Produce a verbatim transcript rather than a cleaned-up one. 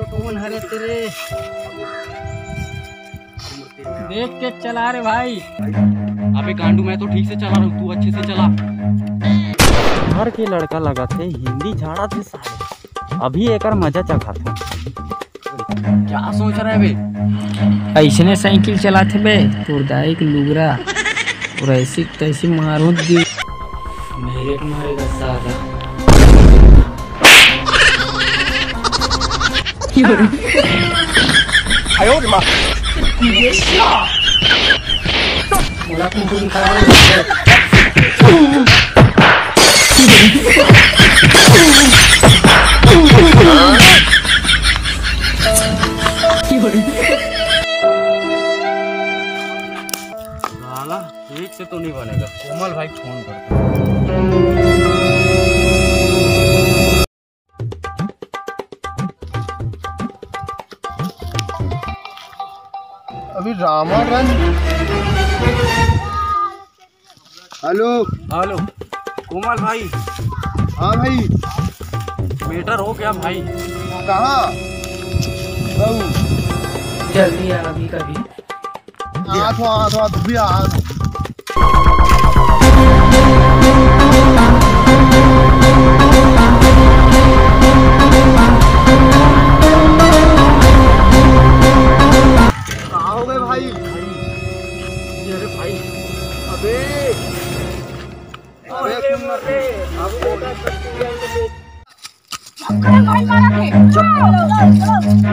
कौन हरे तेरे? देख के चला रे भाई। अबे गांडू, मैं तो ठीक से चला रहा हूँ, तू अच्छे से चला। घर के लड़का लगा थे, हिंदी झाड़ा थे साले। अभी एकर मजा चखाथे। क्या सोच रहा है बे? ऐसने साइकिल चलाथे बे, तोर दाई के लुगरा। और ऐसी तैसी मारूं दी। मेरे को मारेगा साला। साला, ठीक से तो नहीं बनेगा। कोमल भाई फोन करता हूँ। अभी रामारंज। हेलो। हेलो, कोमल भाई। हाँ भाई। मैटर हो गया भाई। कहाँ? बाबू। जल्दी आ अभी कभी। आ तो, आ तो, आ तो, भी आ। कहाँ हो गए भाई? अरे भाई, अबे, अरे सुन ना।